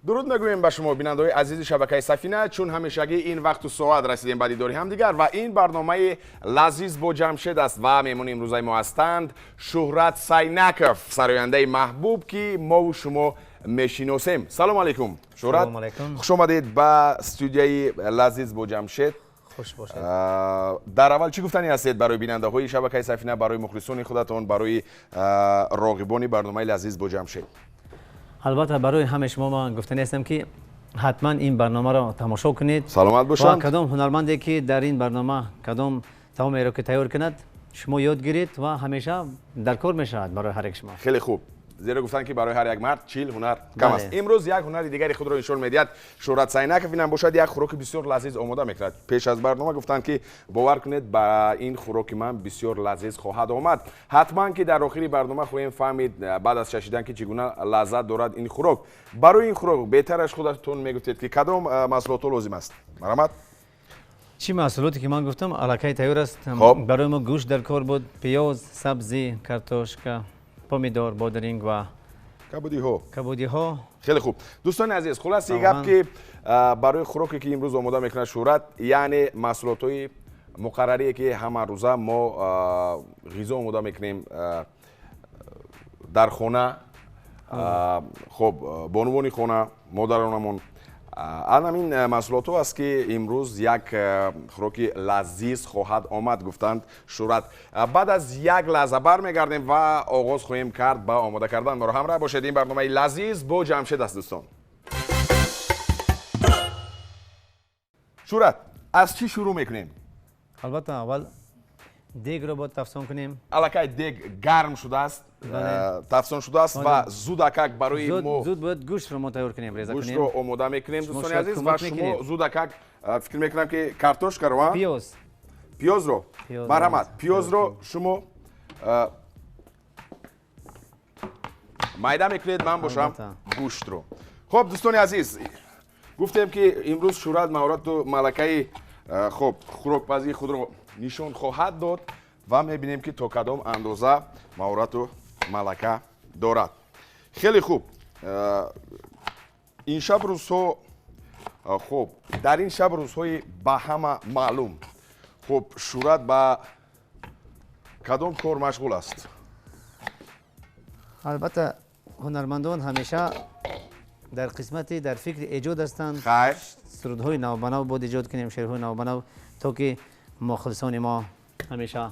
Дуруд мегӯем ба шумо, бинандаҳои азизи шабакаи Сафина. Чун ҳамешагӣ ин вақту соат расидем ба дидори ҳамдигар ва ин барномаи Лазиз бо Ҷамшед аст ва меҳмони имрӯзаи мо ҳастанд Шуҳрат Сайнаков, сарояндаи маҳбуб, ки мову шумо мешиносем. Салому алайкум, Шуҳрат, хуш омадед ба студияи Лазиз бо Ҷамшед. Хуш бошед. Дар аввал чӣ гуфтанӣ ҳастед барои бинандаҳои шабакаи Сафина, барои мухлисони худатон, барои роғибони барномаи Лазиз бо Ҷамшед? Албатта, барои ҳамаи шумо ман гуфтанӣ ҳастам, ки ҳатман ин барномаро тамошо кунед. Саломат бошанд. Ва кадом ҳунарманде ки дар ин барнома кадом таомеро ки тайёр кунад, шумо ёд гиред ва ҳамеша дар кор мешавад барои ҳар як шумо. Хеле хуб, зеро гуфтанд, ки барои ҳар як мард 40 ҳунар кам аст. Имрӯз як ҳунари дигари худро нишон медиҳад Шуҳрат Сайнаков. Инам бошад як хӯроки бисёр лазиз омода мекунад. Пеш аз барнома гуфтанд, ки бовар кунед, ба ин хӯроки ман бисёр лазиз хоҳад омад. Ҳатман ки дар охири барнома хоҳем фаҳмид, баъд аз чашидан, ки чӣ гуна лаззат дорад ин хӯрок. Барои ин хӯрок беҳтараш худатон мегуфтед, ки кадом маҳсулотҳо лозим аст. Марҳамат. Чӣ маҳсулоте ки ман гуфтам, аллакай тайёр аст. Барои мо гӯшт дар кор буд, пиёз, сабзӣ, картошка, помидор, бодиринг ва кабудиҳо. Кабудиҳо. Хеле хуб, дӯстони азиз, хулоси гап, ки барои хӯроке ки имрӯз омода мекунад Шуҳрат, яъне маҳсулотҳои муқаррарие ки ҳамарӯза мо ғизо омода мекунем дар хона, хуб, бонувони хона, модаронамон, ана ҳамин маҳсулотҳо аст, ки имрӯз як хӯроки лазиз хоҳад омад, гуфтанд Шуҳрат. Баъд аз як лаҳза бармегардем ва оғоз хоҳем кард ба омода кардан. Моро ҳамроҳ бошед, ин барномаи Лазиз бо Ҷамшед аст. Дӯстон, Шуҳрат, аз чӣ шурӯъ мекунем? Албатта, аввал дегро бояд тафсон кунем. Аллакай дег гарм шудааст, тафсон шудааст ва зудакак барои мо зуд бояд гӯштро мо тайёр кунем, реза кунем. Гӯштро омода мекунем, дӯстони азиз, ва шумо зудакак, фикр мекунам, ки картошкаро, пиёз. Пиёзро, марҳамат, пиёзро шумо майда мекунед, ман бошам гӯштро. Хуб, дӯстони азиз, гуфтем, ки имрӯз Шуҳрат маҳорату малакаи, хуб, хӯрокпазии худро нишон хоҳад дод ва мебинем, ки то кадом андоза маҳорату малака дорад. Хеле хуб, ин шаб рӯзҳо, хуб, дар ин шаб рӯзҳои ба ҳама маълум, хуб, Шуҳрат ба кадом кор машғул аст? Албатта, ҳунармандон ҳамеша дар қисмати дар фикри эҷод ҳастанд. Хайр. Сурудҳои навбанав бояд эҷод кунем, шеърҳои навбанав, то ки мухлисони мо ҳамеша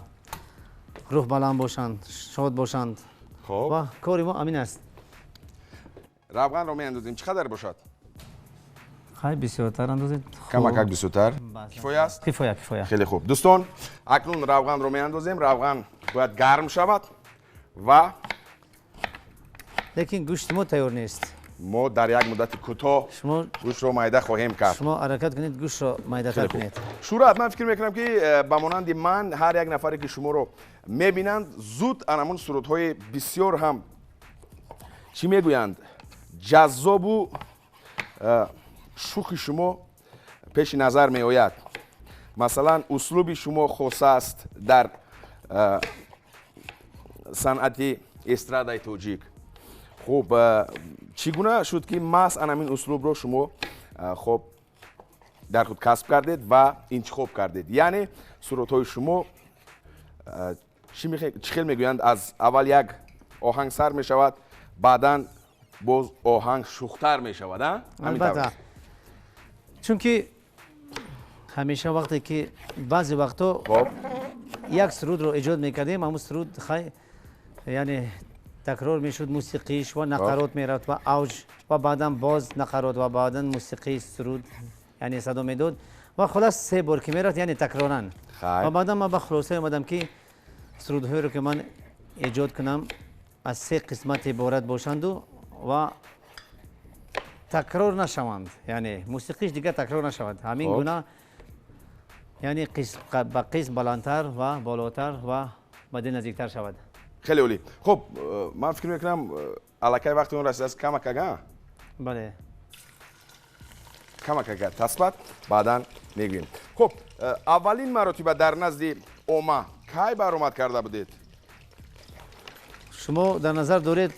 рӯҳ баланд бошанд, шод бошанд. Ва кори мо ҳамин аст. Равғанро меандозем, чӣ қадар бошад? Хай, бисёртар андозед. Камакак бисёртар кифоя аст? Кифоя, кифоя. Хеле хуб, дӯстон, акнун равғанро меандозем. Равған бояд гарм шавад ва Лекин гӯшти мо тайёр нест. Мо дар як муддати кӯтоҳ гӯштро майда хоҳем кард. Шумо ҳаракат кунед, гӯштро майдатар кунед. Шуҳрат, ман фикр мекунам, ки ба монанди ман ҳар як нафаре ки шуморо мебинанд, зуд анамун сурудҳои бисёр ҳам, чӣ мегӯянд, ҷаззобу шӯхи шумо пеши назар меояд. Масалан, услуби шумо хоса аст дар санъати эстрадаи тоҷик. Хуб, чӣ гуна шуд, ки маҳз анамин услубро шумо, хуб, дар худ касб кардед ва интихоб кардед? Яъне сурудҳои шумо, чӣ хел мегӯянд, аз аввал як оҳанг сар мешавад, баъдан боз оҳанг шӯхтар мешавад. Албатта, чунки ҳамеша вақте ки баъзе вақтҳо як сурудро эҷод мекардем, ҳамун суруд, хай, яъне такрор мешуд мусиқиш ва нақарот мерафт ва авҷ ва баъдан боз нақарот ва баъдан мусиқии суруд, яъне садо медод ва хулас се бор ки мерафт, яъне такроран. Ва баъдан ман ба хулосае омадам, ки сурудҳоеро ки ман эҷод кунам, аз се қисмат иборат бошанду ва такрор нашаванд, яъне мусиқиш дигар такрор нашавад. Ҳамин гуна, яъне ба қисм баландтар ва болотар ва ба дил наздиктар шавад. Хеле олӣ. Хуб, ман фикр мекунам, аллакай вақти он расидааст, камакага. Бале. Камакага таслат, баъдан мегӯем. Хуб, аввалин маротиба дар назди омма кай баромад карда будед? Шумо дар назар доред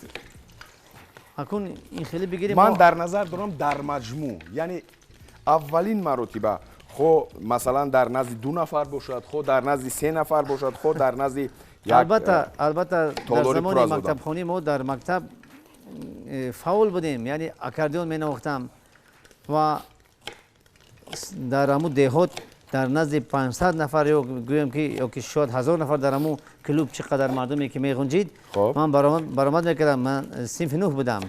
Акун ин хеле бигирем. Ман дар назар дорам дар маҷмӯъ, яъне аввалин маротиба хо масалан дар назди 2 нафар бошад, хо дар назди 3 нафар бошад, хо дар назди албатта, албатта дар замони мактабхонӣ мо дар мактаб фаъол будем, яъне аккордеон менавохтам ва дар ҳамун деҳот дар назди 500 нафар ё гӯем ки ё ки шояд 1000 нафар дар ҳамун клуб чӣ қадар мардуме ки меғунҷид, ман баромад мекардам. Ман синфи 9 будам.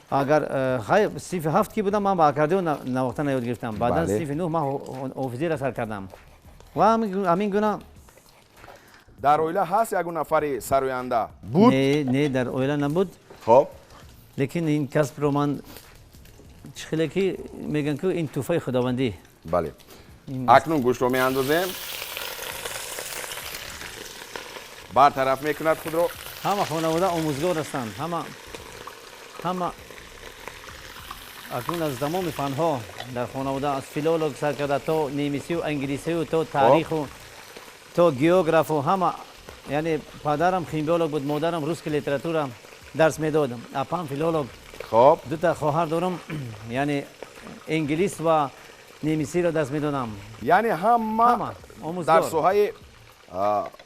Агар синфи 7 ки будам, ман ба аккордеон навохтан ёд гирифтам. Баъдан синфи 9 ман ҳофизиро сар кардам ва ҳамин гуна. Дар оила ҳаст ягон нафари сароянда буд? Не, не, дар оила набуд. Хоб, лекин ин касбро ман чӣ хеле ки мегӯям ки ин тӯҳфаи худовандӣ. Бале, акнун гӯштро меандозем, бартараф мекунад худро. Ҳама хонавода омӯзгор ҳастанд, ҳама акнун аз тамоми фанҳо дар хонавода, аз филолог сар карда то немисию англисию то таъриху то географу ҳама. Яъне падарам химбиолог буд, модарам русский литература дарс медод, апам филолог. Хоб, дута хоҳар дорам, яъне инглис ва немисиро дарс медодам. Яъне ҳама дар соҳаи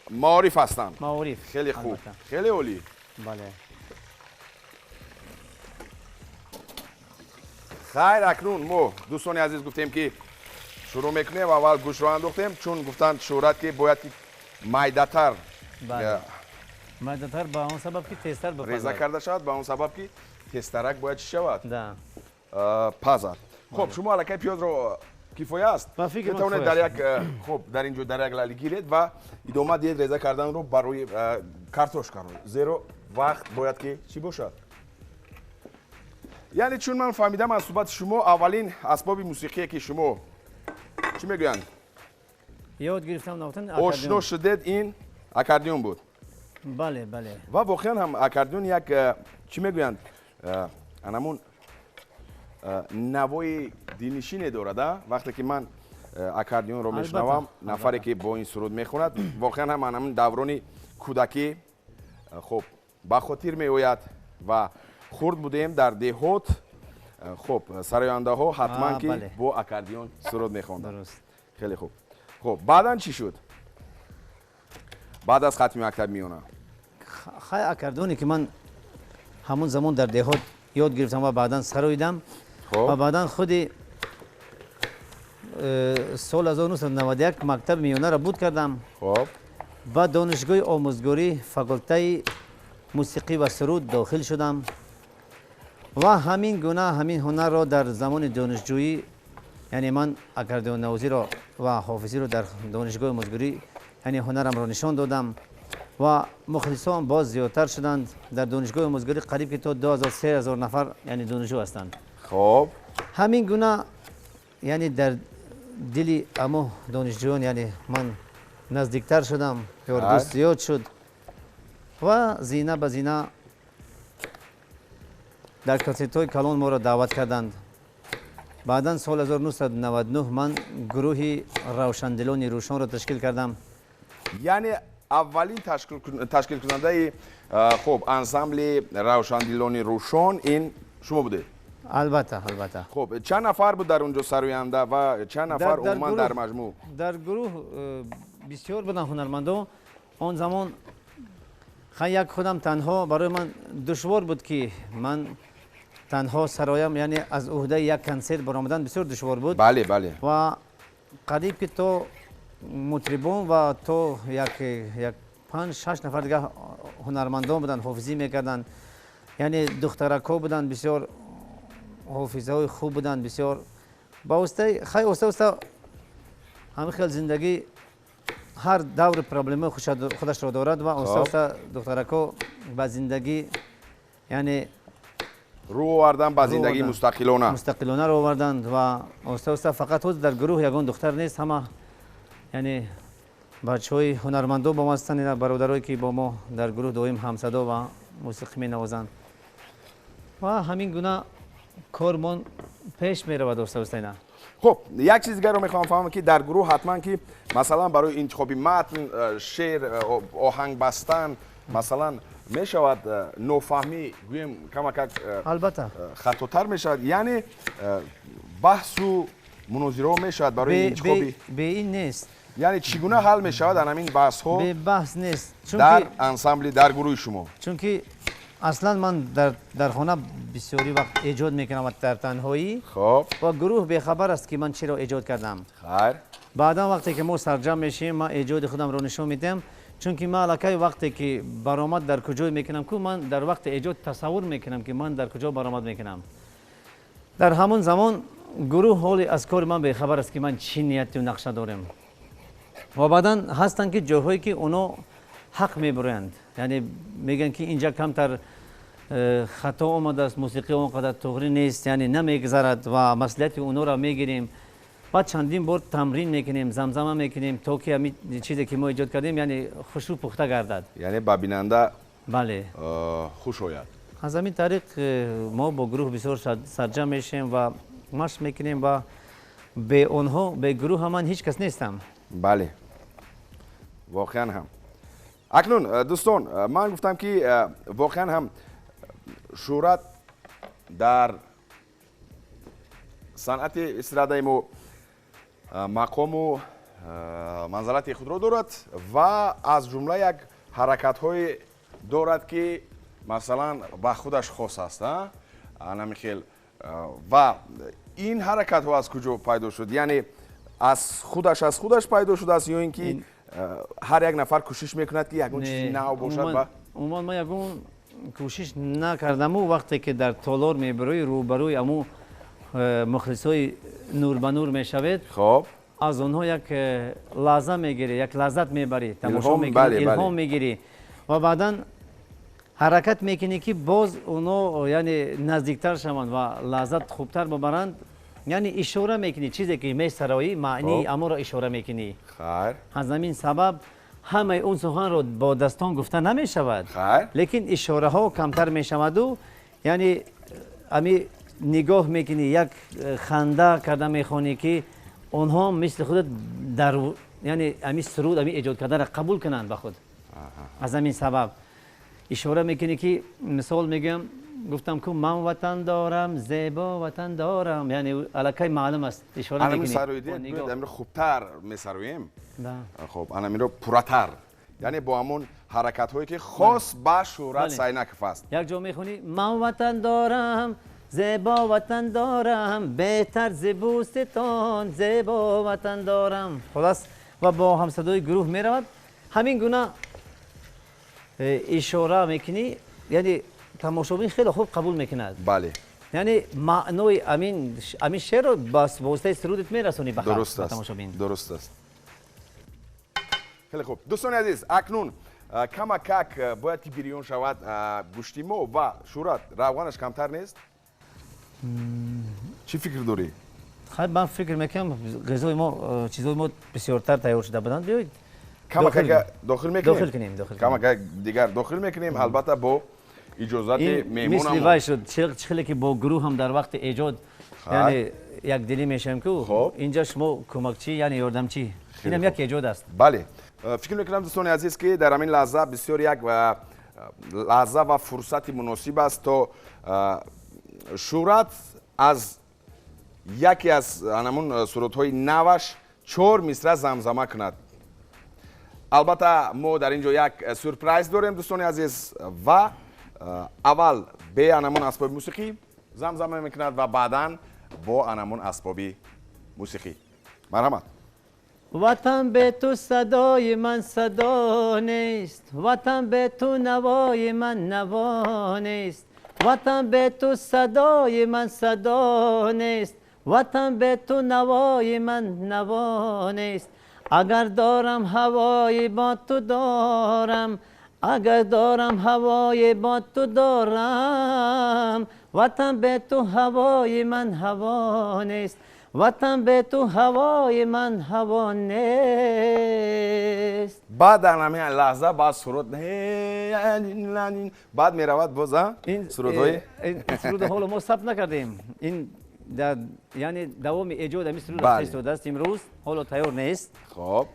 маориф ҳастанд. Маориф. Хеле хуб, хеле олӣ. Бале. Хайр, акнун мо дӯстони азиз гуфтем ки шурӯъ мекунем ва аввал гӯштро андохтем, чун гуфтанд шӯҳрат ки бояд ки майдатар, майдатар ба он сабаб ки тезтар реза карда шавад, ба он сабаб ки тезтарак бояд чӣ шавад, пазад. Хоб, шумо аллакай пиёзро кифоя аст, метавонед дар як, хоб, дар ин ҷо дар як лали гиред ва идома диҳед реза карданро барои картошкаро, зеро вақт бояд ки чӣ бошад. Яъне чун ман фаҳмидам аз суҳбати шумо, аввалин асбоби мусиқие ки шумо чӣ мегӯянд ёд гирифтам навохтан, ошно шудед, ин аккордеон буд. Бале, бале. Ва воқеан ҳам аккордеон як чӣ мегӯянд, анамун навои дилнишине дорад. Вақте ки ман аккордеонро мешунавам, нафаре ки бо ин суруд мехонад, воқеан ҳам анамун даврони кӯдакӣ хоб ба хотир меояд. Ва хурд будем дар деҳот, хоб сарояндаҳо ҳатман ки бо аккордеон суруд мехонданд. Хеле хуб. Хоб, баъдан чӣ шуд? Баъд аз хатми мактаб миёна? Хай, аккордеоне ки ман ҳамон замон дар деҳот ёд гирифтам ва баъдан сароидам ва баъдан худи сол 1991 мактаби миёнаро буд кардам. Ба донишгоҳи омӯзгорӣ, факултаи мусиқӣ ва суруд дохил шудам ва ҳамин гуна ҳамин ҳунарро дар замони донишҷӯӣ, яъне ман аккордеоннавозиро ва ҳофизиро дар донишгоҳи омӯзгорӣ, яъне ҳунарамро нишон додам ва мухлисон боз зиёдтар шуданд. Дар донишгоҳи омӯзгорӣ қариб ки то 2000-3000 нафар яъне донишҷӯ ҳастанд. Хоб, ҳамин гуна яъне дар дили амо донишҷӯён яъне ман наздиктар шудам, ёрдӯст зиёд шуд ва зина ба зина дар консертҳои калон моро даъват карданд. Баъдан соли 1999 ман гурӯҳи равшандилони рӯшонро ташкил кардам. Яъне аввалин ташкилкунандаи хоб ансамбли равшандилони рӯшон ин шумо будед? Албатта, албатта. Хоб, чанд нафар буд дар он ҷо сароянда ва чанд нафар умуман дар маҷмӯъ? Дар гурӯҳ бисёр буданд ҳунармандон. Он замон хай як худам танҳо барои ман душвор буд ки ман танҳо сароям, яъне аз уҳдаи як консерт баромадан бисёр душвор буд. Бале, бале. Ва қариб ки то мутрибон ва то як 5-6 нафар дигар ҳунармандон буданд, ҳофизӣ мекарданд, яъне духтаракҳо буданд, бисёр ҳофизаҳои хуб буданд, бисёр ба воситаи хай оста оста ҳамин хел зиндагӣ ҳар даври проблемаи худашро дорад ва оста оста духтаракҳо ба зиндагӣ, яъне рӯ овардан ба зиндагии мустақилона, мустақилона рӯ оварданд ва оста оста фақат ҳозир дар гурӯҳ ягон духтар нест, ҳама яъне бачаҳои ҳунармандон бо мо ҳастанд, бародарое ки бо мо дар гурӯҳ доим ҳамсадо ва мусиқӣ менавозанд ва ҳамин гуна кормон пеш меравад оста оста ина. Хуб, як чиз дигарро мехоҳам фаҳмам ки дар гурӯҳ ҳатман ки масалан барои интихоби матн, шеър, оҳанг бастан, масалан Мешавад нофаҳмӣ, гӯем, камакак албатта хатотар мешавад, яъне баҳсу мунозираҳо мешавад барои интихоби. Бе ин нест. Яъне чӣ гуна ҳал мешавад ан ҳамин баҳсҳо? Бе баҳс нест. Дар ансамбли, дар гурӯҳи шумо. Чунки аслан ман дар хона бисёри вақт эҷод мекунам дар танҳоӣ. Хоб. Ва гурӯҳ бехабар аст, ки ман чиро эҷод кардам. Хайр. Баъдан вақте ки мо сарҷамъ мешавем, ман эҷоди худамро нишон медиҳам, чунки ман аллакай вақте ки баромад дар куҷое мекунам, ку ман дар вақти эҷод тасаввур мекунам, ки ман дар куҷо баромад мекунам. Дар ҳамон замон гурӯҳ ҳоли аз кори ман бехабар аст, ки ман чӣ нияту нақша дорем. Ва баъдан ҳастанд ки ҷойҳое ки оно ҳақ мебуранд, яъне мегӯянд, ки инҷа камтар хато омадааст, мусиқӣ он қадар туғрӣ нест, яъне намегзарад, ва маслиҳати онҳоро мегирем. Баъд чандин бор тамрин мекунем, замзама мекунем, то ки ҳамин чизе ки мо эҷод кардем, яъне хушрӯ пухта гардад. Яъне ба бинанда бале хуш ояд. Аз ҳамин тариқ мо бо гурӯҳ бисёр сарҷамъ мешавем ва машқ мекунем, ва бе онҳо, бе гурӯҳ ман ҳеҷ кас нестам. Бале, воқеан ҳам. Акнун, дӯстон, ман гуфтам, ки воқеан ҳам Шӯҳрат дар санъати эстрадаи мо мақому манзалати худро дорад ва аз ҷумла як ҳаракатҳое дорад, ки масалан ба худаш хос аст, анами хел. Ва ин ҳаракатҳо аз куҷо пайдо шуд? Яъне аз худаш пайдо шудааст ё ин ки ҳар як нафар кӯшиш мекунад, ки ягон чизи нав бошад? Ва умуман ман ягон кӯшиш накардаму вақте ки дар толор мебарои, рӯбарӯи аму мухлисҳои нур ба нур мешавед, хоб аз онҳо як лаҳза мегирӣ, як лаззат мебарӣ, тамошо мекунӣ, илҳом мегирӣ ва баъдан ҳаракат мекунӣ, ки боз онҳо, яъне, наздиктар шаванд ва лаззат хубтар бибаранд. Яъне ишора мекунӣ, чизе ки месароӣ, маънии аморо ишора мекунӣ. Хайр. Аз ҳамин сабаб ҳамаи он суханро бо дастон гуфта намешавад, лекин ишораҳо камтар мешаваду, яъне ами нигоҳ мекунӣ, як ханда карда мехонӣ, ки онҳо мисли худат дар, яъне, ами суруд, ами эҷод карданро қабул кунанд ба худ. Аз ҳамин сабаб ишора мекунӣ, ки мисол мегӯям, гуфтам ку: «Ман ватан дорам, зебо ватан дорам», яъне аллакай маълум аст, ишора мекунӣ. Хубтар месароем. Хоб, анамиро пурратар, яъне бо ҳамон ҳаракатҳое, ки хос ба Шӯҳрат Сайнаков аст. Як ҷо мехонӣ: «Ман ватан дорам, зебо ватан дорам, беҳтар зи бӯстон зебо ватан дорам». Хулас, ва бо ҳамсадои гурӯҳ меравад. Ҳамин гуна ишора мекунӣ, яъне тамошобин хеле хуб қабул мекунад. Яъне маънои амин шеърро ба воситаи сурудат мерасонӣ ба тамошобин. Дуруст аст, хеле хуб. Дӯстони азиз, акнун камакак бояд ки бирён шавад гӯшти мо. Ва Шӯҳрат, равғанаш камтар нест? Чӣ фикр дорӣ? Хайр, ман фикр мекунам, ғизои мо, чизои мо бисёртар тайёр шуда буданд. Биёед. Камакак дохил мекунем. Дохил кунем, дохил. Камакак дигар дохил мекунем, албатта бо иҷозати меҳмонам. Мисли вай шуд, хеле ки бо гурӯҳ ҳам дар вақти эҷод, яъне, якдилӣ мешавем ку, инҷа шумо кӯмакчӣ, яъне ёрдамчӣ, инам як эҷод аст. Бале, фикр мекунам, дӯстони азиз, ки дар ҳамин лаҳза бисёр як лаҳза ва фурсати муносиб аст, то Шӯҳрат аз яке аз анамун сурудҳои наваш чор мисра замзама кунад. Албатта, мо дар ин ҷо як сюрприз дорем, дӯстони азиз, ва аввал бе анамун асбоби мусиқӣ замзама мекунад ва баъдан бо анамун асбоби мусиқӣ. Марҳамат. Ватан, бе ту садои ман садо нест, ватан, бе ту навои ман наво нест, ватан, бе ту садои ман садо нест, ватан, бе ту навои ман наво нест. Агар дорам ҳавои бо ту дорам, агар дорам ҳавои бо ту дорам, ватан, бе ту ҳавои ман ҳаво нест, ватан, бе ту ҳавои ман ҳаво нест. Баъд дар ҳамин лаҳза баъд суруд баъд меравад боз сурудҳои Суруд ҳоло мо сабт накардем. Ин, яъне, давоми эҷод ҳамин суруд истодааст имрӯз, ҳоло тайёр нест. Хоб,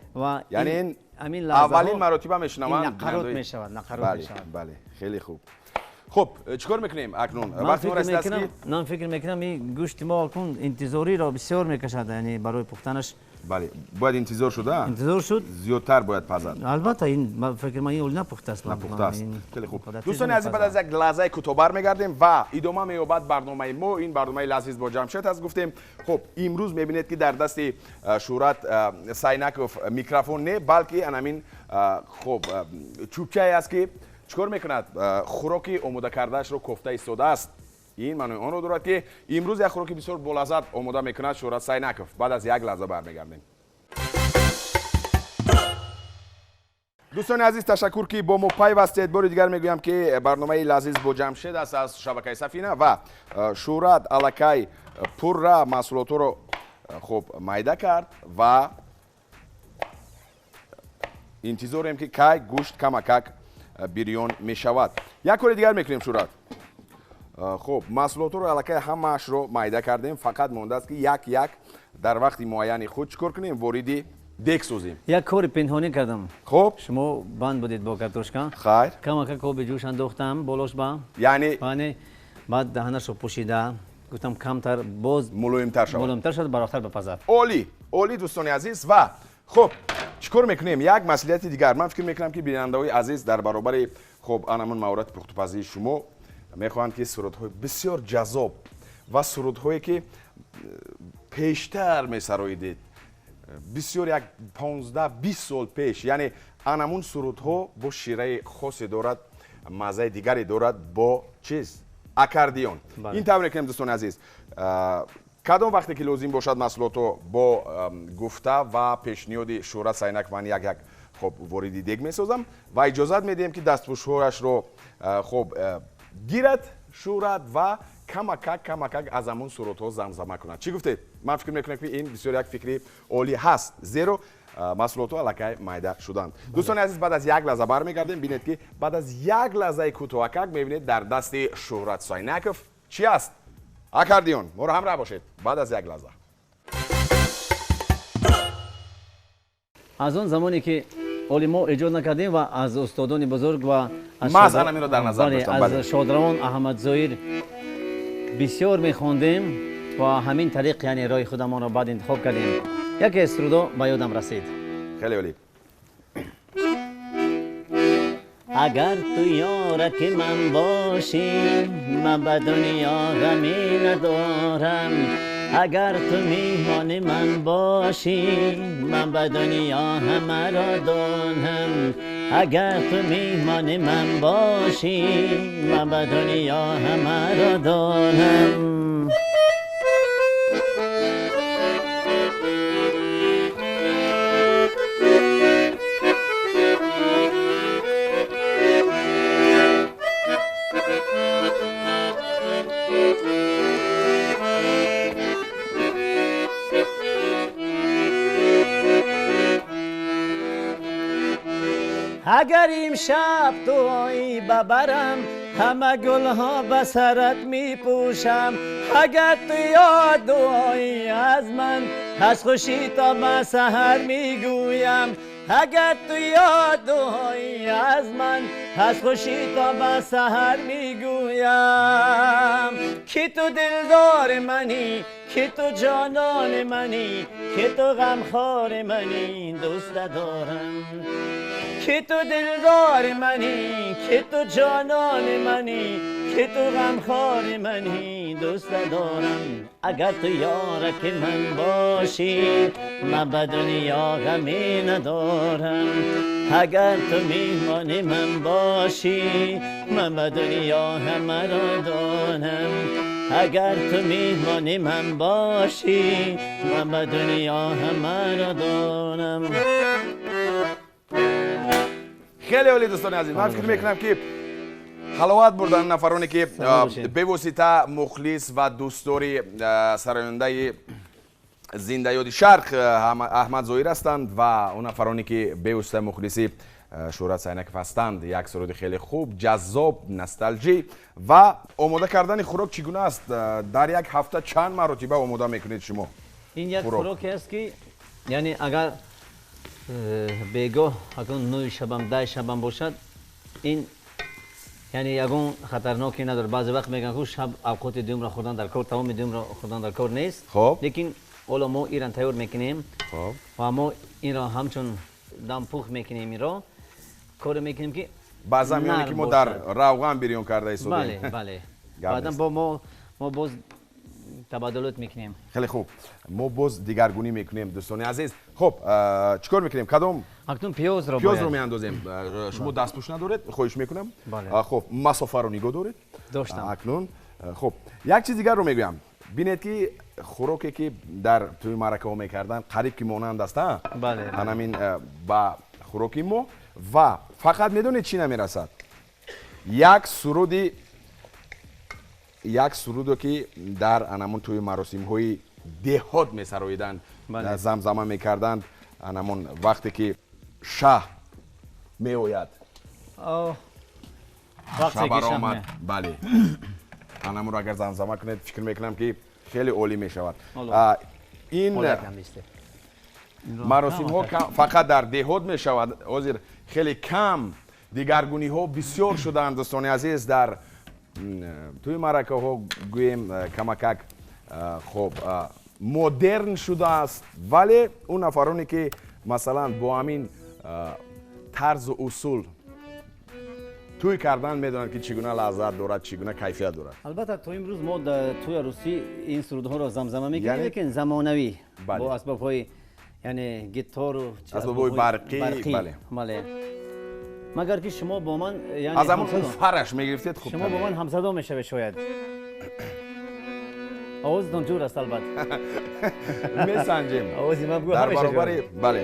яъне ин ҳамин лаҳзаҳо аввалин маротиба мешунаванд. Нақарот мешавад, нақарот мешавад. Бале, хеле хуб. Хуб, чикор мекунем акнун? Вақти мо расидааст ки ман фикр мекунам ин гӯшти мо акнун интизориро бисёр мекашад, яъне барои пухтанаш. Бале, бояд интизор шуда? Интизор шуд. Зиёдтар бояд пазад. Албатта, ин фикр ман ин напухта аст. Напухта аст. Хеле хуб. Дӯстони азиз, баъд аз як лаҳзаи кӯтоҳ бармегардем ва идома меёбад барномаи мо. Ин барномаи лазиз бо Ҷамшед аст, гуфтем. Хуб, имрӯз мебинед ки дар дасти Шӯҳрат Сайнаков микрофон не, балки анамин хуб чӯбчае аст ки чикор мекунад? Хӯроки омода кардаашро кофта истодааст. Ин маънои онро дорад ки имрӯз як хӯроки бисёр болаззат омода мекунад Шӯҳрат Сайнаков. Баъд аз як лаҳза бармегардем. Дӯстони азиз, ташаккур ки бо мо пайвастед. Бори дигар мегӯям ки барномаи лазиз бо Ҷамшед аст аз шабакаи Сафина ва Шӯҳрат аллакай пурра маҳсулотҳоро хуб майда кард ва интизорем ки кай гӯшт камакак бирён мешавад. Як кори дигар мекунем, Шӯҳрат. Хуб, маҳсулотҳоро аллакай ҳамаашро майда кардем, фақат мондааст ки як-як дар вақти муайяни худ чӣ кор кунем? Вориди дег созем. Як кори пинҳонӣ кардам. Хуб, шумо банд будед бо картошка. Хайр. Камакак оби ҷӯш андохтам болош ба. Яъне баъд даҳанашро пӯшида гуфтам камтар боз мулоимтар шавад. Мулоимтар шавад, барохтар бипазад. Олӣ, олӣ дӯстони азиз. Ва хуб, чӣ кор мекунем? Як масъулияти дигар. Ман фикр мекунам ки бинандаҳои азиз дар баробари хуб анамун маҳорати пухтупазии шумо мехоҳанд ки сурудҳои бисёр ҷаззоб ва сурудҳое ки пештар месароидед, бисёр як 15-20 сол пеш, яъне анамун сурудҳо бо шираи хосе дорад, маззаи дигаре дорад бо чиз? Аккордеон. Ин тавр мекунем дӯстони азиз. Кадом вақте ки лозим бошад маҳсулотро бо гуфта ва пешниҳоди Шӯҳрат Сайнаков ман як-як хуб вориди дег месозам ва иҷозат медиҳем ки дастпӯшҳояшро хуб гирад Шӯҳрат ва камакак камакак аз ҳамон сурудҳо замзама кунад. Чӣ гуфтед? Ман фикр мекунам ки ин бисёр як фикри олӣ ҳаст, зеро маҳсулотҳо аллакай майда шуданд. Дӯстони азиз, баъд аз як лаҳза бармегардем. Бинед ки баъд аз як лаҳзаи кӯтоҳакак мебинед дар дасти Шӯҳрат Сайнаков чӣ аст? Аккордеон. Моро ҳамроҳ бошед баъд аз як лаҳза. Аз он замоне ки оли мо эҷод накардем ва аз устодони бузург ва ман анамиро дар назар доштам, аз шодравон Аҳмадзоир бисёр мехондем ва ҳамин тариқ яъне роҳи худамонро баъд интихоб кардем. Яке аз сурудҳо ба ёдам расид. Хеле олӣ. Агар ту ёраки ман бошӣ, ман ба дунё ғаме надорам. Агар ту меҳмони ман бошӣ, ман ба дунё ҳамаро донам. Агар ту меҳмони ман бошӣ, ман ба дунё ҳамаро донам. Агар имшаб ту оӣ ба барам, ҳама гулҳо ба сарат мепӯшам. Агар ту ёд оӣ аз ман, аз хушӣ то ба саҳар мегӯям. Агар ту ёд оӣ аз ман, аз хушӣ то ба саҳар мегӯям. Ки ту дилдори манӣ, ки ту ҷонони манӣ, ки ту ғамхори манӣ, дӯст дорам. Ки ту дилдори манӣ, ки ту ҷонони манӣ, ки ту ғамхори манӣ, дӯст дорам. Агар ту ёраки ман бошӣ, ман ба дунё ғаме надорам. Агар ту меҳмони ман бошӣ, ман ба дунё ҳамаро донам. Агар ту меҳмони ман бошӣ, ман ба дунё ҳамаро донам. Хеле олӣ дӯстони азиз, ман фикр мекунам ки ҳаловат бурданд нафароне ки бевосита мухлис ва дӯстдори сарояндаи зиндаёди шарқ Аҳмад Зоир ҳастанд ва он нафароне ки бевосита мухлиси Шӯҳрат Сайнаков ҳастанд. Як суруди хеле хуб, ҷаззоб, носталҷӣ. Ва омода кардани хӯрок чӣ гуна аст? Дар як ҳафта чанд маротиба омода мекунед шумо? Ин як хӯроке аст ки яъне агар Бегоҳ акнун 9 шабам 10 шабам бошад, ин яъне ягон хатарноке надорад. Баъзе вақт мегӯянд, ки шаб авқоти дуюмро хӯрдан дар кор, тамоми дуюмро хӯрдан дар кор нест. Лекин ҳоло мо инро тайёр мекунем ва мо инро ҳамчун дампух мекунем, инро коре мекунем, ки баъзан меоне, ки мо дар равған бирён карда истодем. Бале, бале, баъдан бо мо боз табаддулот мекунем. Хеле хуб, мо боз дигаргунӣ мекунем, дӯстони азиз. Хуб, чӣ кор мекунем? Кадом акнун пиёзро пиёзро меандозем. Шумо дастпӯш надоред, хоҳиш мекунам. Хуб, масофаро нигоҳ доред. Доштам. Акнун хуб, як чиз дигарро мегӯям. Бинед, ки хӯроке, ки дар тӯи маъракаҳо мекарданд, қариб ки монанд аст, анамин ба хӯроки мо. Ва фақат медонед, чӣ намерасад? Як суруди, як сурудо, ки дар анамон тӯи маросимҳои деҳот месароиданд, замзама мекарданд, анамон вақте ки шаҳ меояд, шабаромад. Бале, анамонро агар замзама кунед, фикр мекунам, ки хеле олӣ мешавад. Ин маросимҳо фақат дар деҳот мешавад. Ҳозир хеле кам, дигаргуниҳо бисёр шудаанд, дӯстони азиз. Дар тӯи маъракаҳо гӯем, камакак хоб модерн шудааст, вале он нафароне, ки масалан бо ҳамин тарзу усул тӯй кардан, медонанд, ки чӣ гуна лаззат дорад, чӣ гуна кайфият дорад. Албатта, то имрӯз мо дар тӯи арӯсӣ ин сурудҳоро замзама мекунем, лекин замонавӣ, бо асбобҳои, яъне гитару асбобҳои барқӣ. Бале, магар ки шумо бо ман аз ҳамон фараш мегирифтед хуб. Шумо бо ман ҳамсадо мешавед шояд. Овозатон ҷур аст, албатта. Месанҷем. Овози ман дар баробари, бале.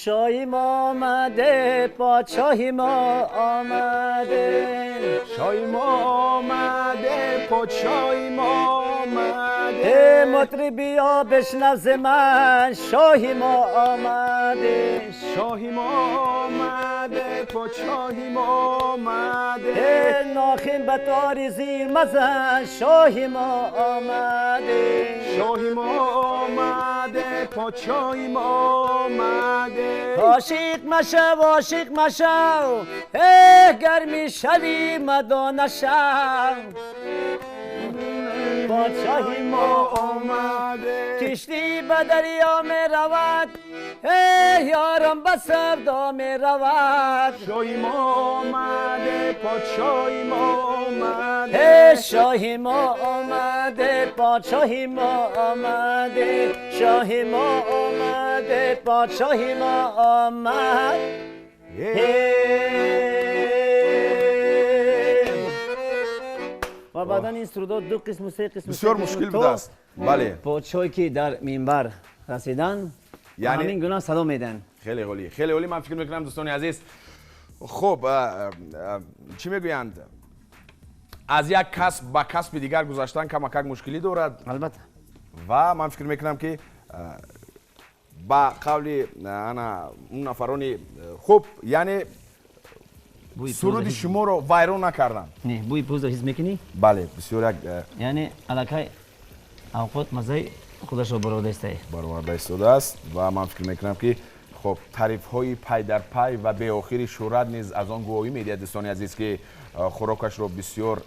Шоҳи мо омаде, подшоҳи мо омаде. Шоҳи мо омаде, подшоҳи мо омаде. Мутриб, биё бишнав зи ман, шоҳи мо омаде. Шоҳи мо омаде, подшоҳи мо омаде. Нохин ба тори зир мазан, шоҳи мо омаде. Шоҳи мо омаде, подшоҳи мо омаде. Ошиқ машав, ошиқ машав, гар мешавӣ, мадона шав. Подшоҳи мо омаде. Киштӣ ба дарё меравад, ёрам ба савдо меравад. Шоҳи мо омаде, подшоҳи мо омаде. Шоҳи мо омаде, подшоҳи мо омаде. Шоҳи мо омаде, подшоҳи мо омад. Ва баъдан ин сурудҳо ду қисму, се қисму. Бисёр мушкил будааст, бале. Подшоҳе, ки дар минбар расиданд, ҳамин гуна садо медиҳанд. Хеле олӣ, хеле олӣ. Ман фикр мекунам, дӯстони азиз, хуб, чӣ мегӯянд, аз як касб ба касби дигар гузаштан камакак мушкилӣ дорад. Албатта. Ва ман фикр мекунам, ки ба қавли ана он нафарони хуб, яъне суруди шуморо вайрон накардам. Не, бӯи пӯзро ҳис мекунӣ? Бале, бисёр як Яъне аллакай авқот маззаи худашро бароварда истае. Бароварда истодааст. Ва ман фикр мекунам, ки хуб, тарифҳои пай дар пай ва беохири шӯҳрат низ аз он гувоҳӣ медиҳад, дӯстони азиз, ки хӯрокашро бисёр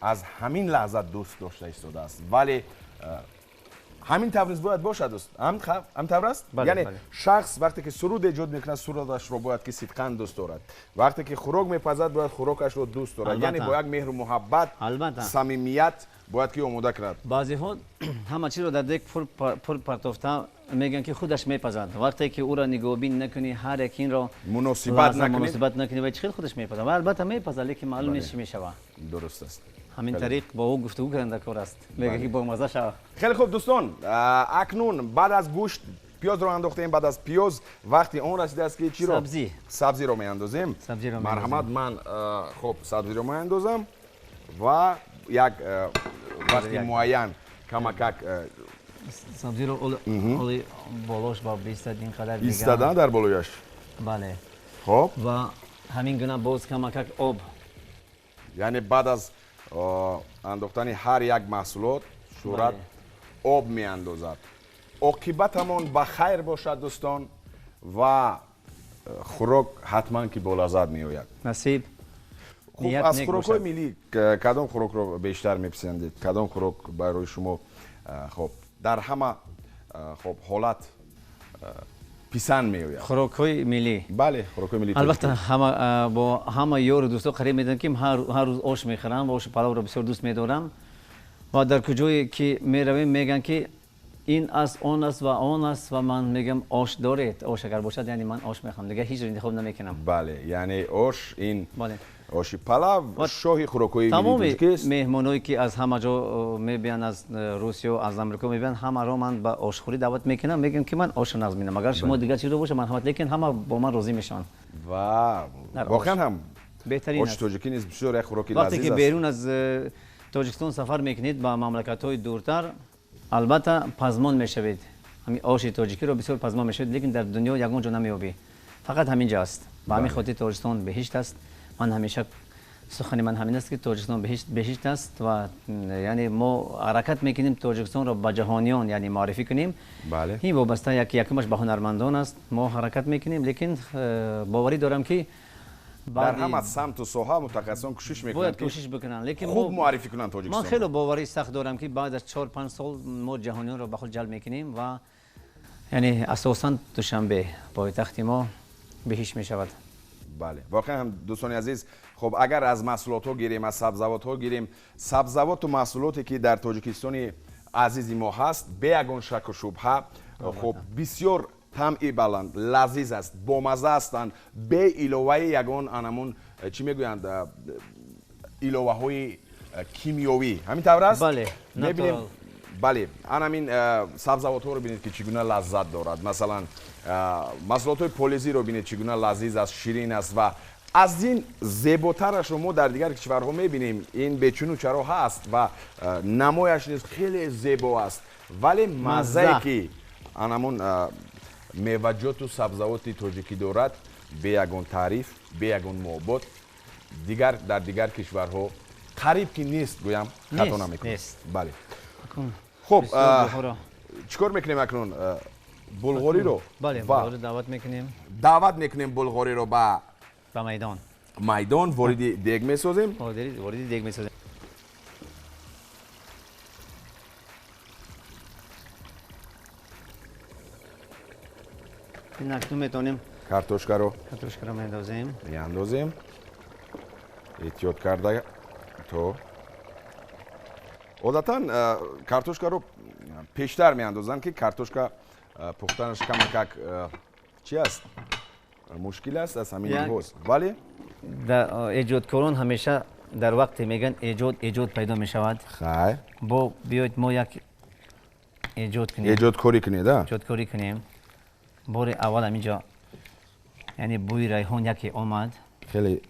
аз ҳамин лаҳза дӯст дошта истодааст. Вале ҳамин тавр низ бояд бошад, дӯст, ҳамин тавр аст. Яъне шахс вақте ки суруд эҷод мекунад, сурудашро бояд ки сидқан дӯст дорад. Вақте ки хӯрок мепазад, бояд хӯрокашро дӯст дорад, яъне бо як меҳру муҳаббат, самимият бояд ки омода кунад. Баъзеҳо ҳама чизро дар дег пур партофта, мегӯянд, ки худаш мепазад. Вақте ки ӯро нигоҳбин накунӣ, ҳар як инро муносибат накунӣ, муносибат накунӣ, вай чӣ хел худаш мепазад? Ва албатта мепазад, лекин маълум нест, чӣ мешавад. Дуруст аст. Ҳамин тариқ бо ӯ гуфтугӯ кардан дар кор аст, мегӯяд, ки бомазза шава. Хеле хуб, дӯстон, акнун баъд аз гӯшт пиёзро андохтем. Баъд аз пиёз вақти он расидааст, ки чиро? Сабзӣ. Сабзиро меандозем. Марҳамат, ман хуб, сабзиро меандозам ва як вақти муайян камакак Сабзиро оли болош ба бистад ин қадар. Истодан дар болояш. Бале. Хуб. Ва ҳамин гуна боз камакак об. Яъне баъд аз андохтани ҳар як маҳсулот шӯҳрат об меандозад. Оқибатамон ба хайр бошад, дӯстон, ва хӯрок ҳатман ки бо лаззат меояд. Насиб. Хуб, аз хӯрокҳои миллӣ кадом хӯрокро бештар меписандед? Кадом хӯрок барои шумо хуб дар ҳама хуб ҳолат писанд меояд? Хӯрокҳои миллӣ? Бале, хӯрокҳои миллӣ. Албатта, ҳама бо ҳама ёру дӯсто қариб медонанд, ки ҳар рӯз ош мехӯрам ва оши палавро бисёр дӯст медорам ва дар куҷое ки меравем мегӯянд, ки ин аст, он аст ва он аст, ва ман мегӯям ош доред, ош агар бошад, яъне ман ош мехоҳам, дигар ҳеҷ интихоб намекунам. Бале, яъне ош ин оши палав шоҳи хӯрокҳои миллии тоҷикист. Тамоми меҳмоное ки аз ҳама ҷо мебиёнд, аз Русия, аз Амрико мебиёнд, ҳамаро ман ба ошхӯрӣ даъват мекунам, мегӯям ки ман ошро нағз мебинам, агар шумо дигар чизро бошад марҳамат, лекин ҳама бо ман розӣ мешаванд. Ва воқеан ҳам беҳтарин оши тоҷикӣ низ бисёр як хӯроки лазиз аст. Вақте ки берун аз Тоҷикистон сафар мекунед ба мамлакатҳои дуртар, албатта пазмон мешавед. Ҳамин оши тоҷикиро бисёр пазмон мешавед, лекин дар дунё ягон ҷо намеёбӣ, фақат ҳамин ҷо аст. Ба ҳамин хотир Тоҷикистон беҳишт аст. Ман ҳамеша сухани ман ҳамин аст, ки Тоҷикистон беҳишт аст ва яъне мо ҳаракат мекунем Тоҷикистонро ба ҷаҳониён яъне муаррифӣ кунем. Ин вобаста якумаш ба ҳунармандон аст, мо ҳаракат мекунем, лекин боварӣ дорам, ки дар ҳама самту соҳа мутахассисон кӯшиш мекунанд, бояд кӯшиш бикунанд, лекин хуб муаррифӣ кунанд Тоҷикистон. Ман хеле боварии сахт дорам, ки баъд аз 4-5 сол мо ҷаҳониёнро ба худ ҷалб мекунем ва яъне асосан Душанбе пойтахти мо беҳишт мешавад. Бале, воқеан ҳам дӯстони азиз, хуб агар аз маҳсулотҳо гирем, аз сабзавотҳо гирем, сабзавоту маҳсулоте ки дар Тоҷикистони азизи мо ҳаст, бе ягон шаку шубҳа хуб бисёр тамъи баланд, лазиз аст, бомазза ҳастанд, бе иловаи ягон анамун чӣ мегӯянд, иловаҳои кимиёвӣ. Ҳамин тавр аст? Бале, мебинем. Бале, анамин сабзавотҳоро бинед, ки чӣ гуна лаззат дорад. Масалан, маҳсулотҳои полезиро бинед, чӣ гуна лазиз аст, ширин аст ва аз ин зеботарашро мо дар дигар кишварҳо мебинем. Ин бечуну чаро ҳаст ва намояш низ хеле зебо аст, вале маззае ки анамун меваҷоту сабзавоти тоҷикӣ дорад, бе ягон таъриф, бе ягон муобод дигар дар дигар кишварҳо қариб ки нест, гӯям хато намекунам. Бале, хуб, чӣ кор мекунем акнун? Булғориро даъват мекунем, даъват мекунем булғориро ба майдон, майдон вориди дег месозем, вориди дег месозем. Акнун метавонем картошкаро меандозем, меандозем, эҳтиёт карда то одатан картошкаро пештар меандозанд, ки картошка пухтанаш камакак чи аст, мушкил аст аз ҳамин лиҳоз. Вале эҷодкорон ҳамеша дар вақте мегӯянд эҷод пайдо мешавад. Хайр, бо биёед мо як эҷод кунем, эҷодкорӣ кунед, эҷодкорӣ кунем. Бори аввал ҳаминҷо яъне бӯи райҳон яке омад, хеле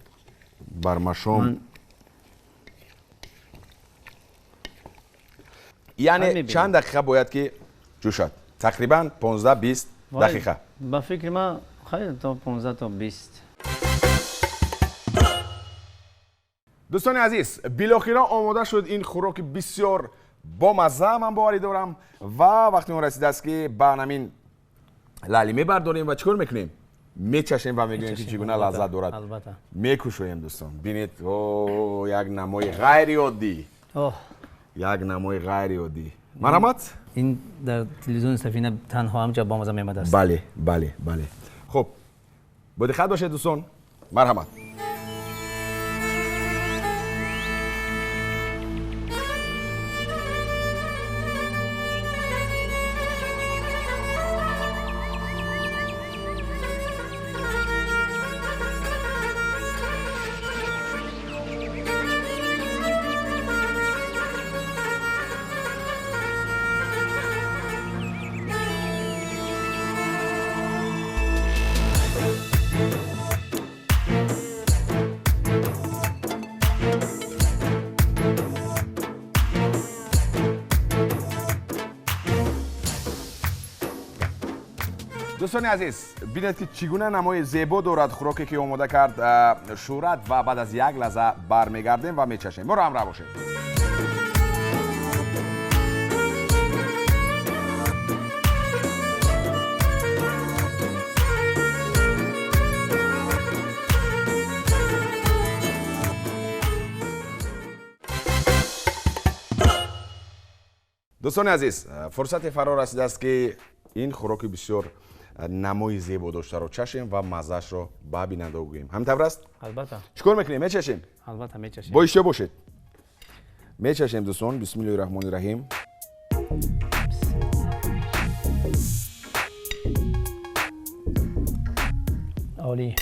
бармашом. Яъне чанд дақиқа бояд ки ҷӯшад? Тақрибан 15-20 дақиқа. Ба фикри ман хайр, то 15 то 20. Дӯстони азиз, билохира омода шуд ин хӯроки бисёр бомазза, ман боварӣ дорам, ва вақти он расидааст, ки ба ҳамин лали мебардорем ва чӣ кор мекунем? Мечашем ва мегӯем, ки чӣ гуна лаззат дорад. Мекушоем, дӯстон, бинед, як намои ғайриоддӣ, як намои ғайриоддӣ. Марҳамат. Ин дар телевизиони Сафина танҳо ҳамҷо бомазза меомадааст. Бале, бале, бале. Хуб, бо диққат бошед, дӯстон, марҳамат. Дӯстони азиз, бинед, ки чӣ гуна намои зебо дорад хӯроке, ки омода кард Шӯҳрат, ва баъд аз як лаҳза бармегардем ва мечашем. Моро ҳамроҳ бошед. Дӯстони азиз, фурсати фаро расидааст, ки ин хӯроки бисёр намои зебо доштаро чашем ва маззаашро ба бинандаҳо гӯем. Ҳамин тавр аст? Албатта. Чӣ кор мекунем? Мечашем? Албатта, мечашем. Бо иштиҳо бошед. Мечашем, дӯстон. Бисмиллоҳи раҳмони раҳим. Олӣ.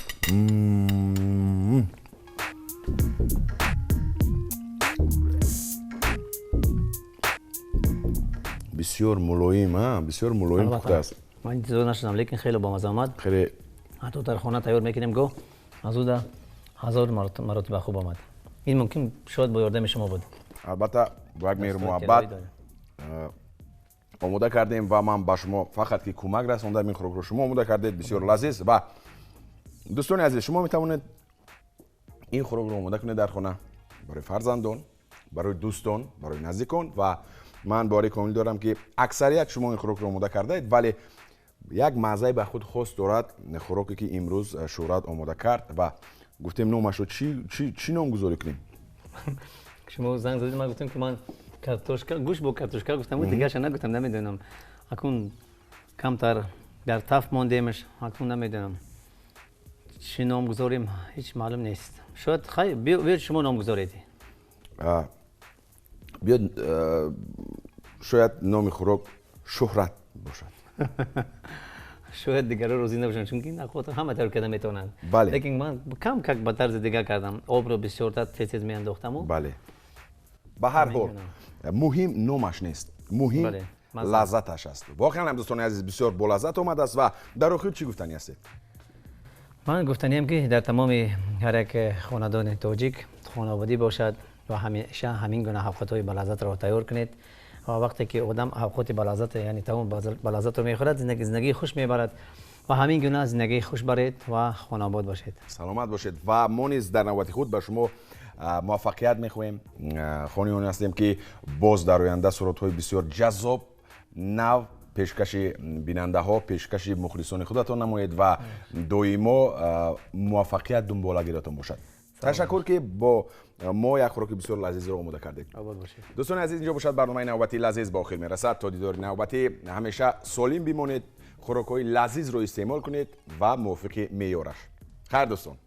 Бисёр мулоим, бисёр мулоим пухта аст. Ман интизор нашудам, лекин хеле бомаза омад. Хеле. Ҳатто дар хона тайёр мекунем, го аз ӯ да ҳазор маротиба хуб омад. Ин мумкин шояд бо ёрдами шумо буд. Албатта, бо як меҳру муҳаббат омода кардем ва ман ба шумо фақат ки кӯмак расондам, ин хӯрокро шумо омода кардед, бисёр лазиз. Ва дӯстони азиз, шумо метавонед ин хӯрокро омода кунед дар хона барои фарзандон, барои дӯстон, барои наздикон. Ва ман бовари комил дорам, ки аксарият шумо ин хӯрокро омода кардаед, вале як маззаи ба худ хос дорад хӯроке, ки имрӯз Шӯҳрат омода кард. Ва гуфтем, номашро чӣ номгузорӣ кунем? Шумо занг задед, ман гуфтам, ки ман картошка, гӯшт бо картошка гуфтам, дигарша нагуфтам, намедонам. Акун камтар дар тафт мондемаш, акун намедонам чӣ ном гузорем, ҳеҷ маълум нест. Шояд хай биёед, шумо ном гузоред. Биёд, шояд номи хӯрок Шӯҳрат бошад. Шояд дигарро розӣ набошанд, чунки ин ахвотро ҳама тайёр карда метавонанд. Бале. Лекин ман кам как ба тарзи дигар кардам, обро бисёртар тез тез меандохтаму. Бале, ба ҳар ҳол, муҳим номаш нест, муҳим лаззаташ аст. Воқеан ҳам, дӯстони азиз, бисёр болаззат омадааст. Ва дар охир чӣ гуфтанӣ ҳастед? Ман гуфтаниям, ки дар тамоми ҳар як хонадони тоҷик хонаводӣ бошад ва ҳамеша ҳамин гуна авқотҳои балаззатро тайёр кунед. Ва вақте ки одам авқоти балаззат, яъне тамом балаззатро мехӯрад, зиндагии хуш мебарад. Ва ҳамин гуна зиндагии хуш баред ва хонобод бошед. Саломат бошед. Ва мо низ дар навбати худ ба шумо муваффақият мехоҳем. Хоҳони он ҳастем, ки боз дар оянда сурудҳои бисёр ҷаззоб, нав пешкаши бинандаҳо, пешкаши мухлисони худатон намоед ва доимо муваффақият дунболагиратон бошад. Ташаккур, ки бо мо як хӯроки бисёр лазизро омода кардед. Дӯстони азиз, инҷо бошад, барномаи навбатии Лазиз ба охир мерасад. То дидори навбатӣ ҳамеша солим бимонед, хӯрокҳои лазизро истеъмол кунед ва мувофиқи меъёраш. Хайр, дӯстон.